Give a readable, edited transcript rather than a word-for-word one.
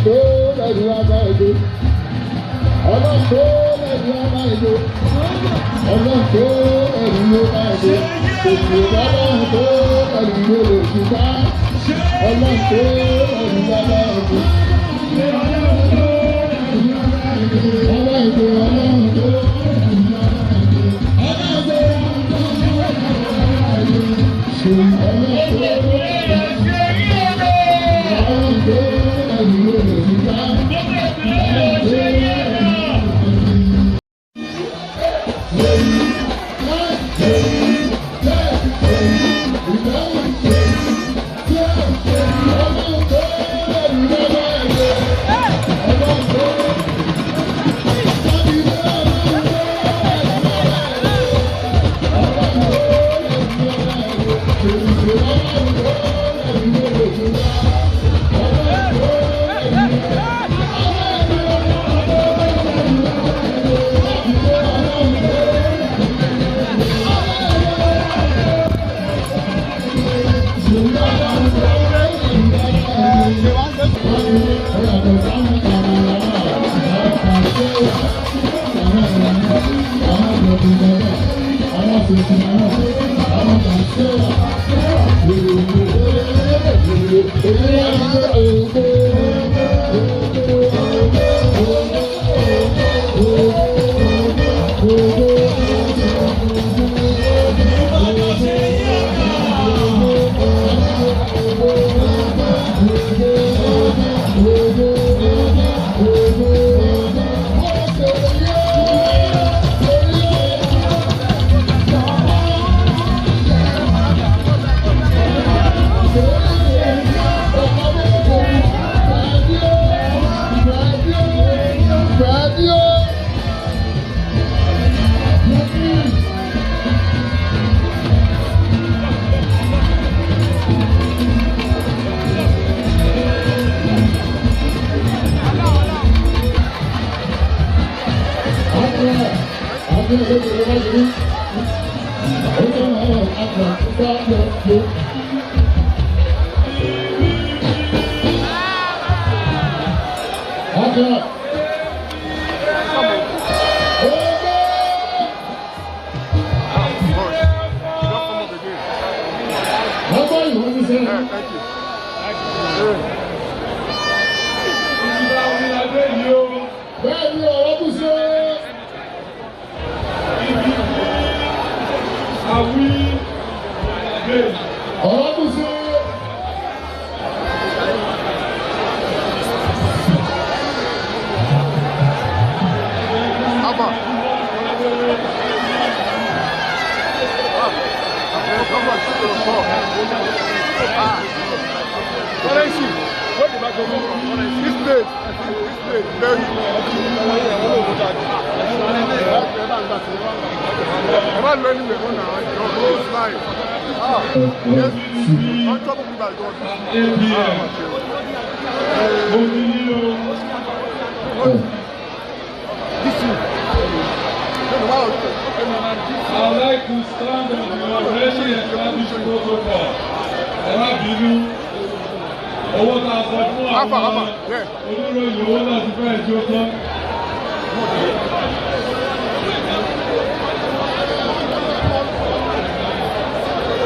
Tó lẹ́nu ọba èdè. Ọlọ́run tó lẹ́nu ọba èdè. Ọlọ́run tó lẹ́nu ọba èdè. Òkè ọlọ́run tó lẹ́nu olùsùká. Ọlọ́run tó lẹ́nu ọba èdè. Ọba èdè, ọlọ́run tó lẹ́nu ọba èdè. Ọlọ́run tó lẹ́nu ọba èdè. Ọlọ́run tó ọlọ́run tó lẹ́nu olùsùká. Ọlọ́run tó lẹ́nu. Thank you. Bẹ́ẹ̀ ni ọ̀rọ̀ bù ṣe. Ọ̀rọ̀ bù ṣe. Abba. Come on, sit on the floor. Ah. Currency. This place, this place, very. Ẹ má lọ anywhere mọ́ náà, your rose life. Ah, yes, on top of that, God. Ah, this is. I'd like to stand on the already established protocol. Ẹ má bínú. Owó tá a sọ fún Alpha, àwọn Alpha, yeah. oníròyìn, owó náà ti fẹ́ẹ̀ jó tán.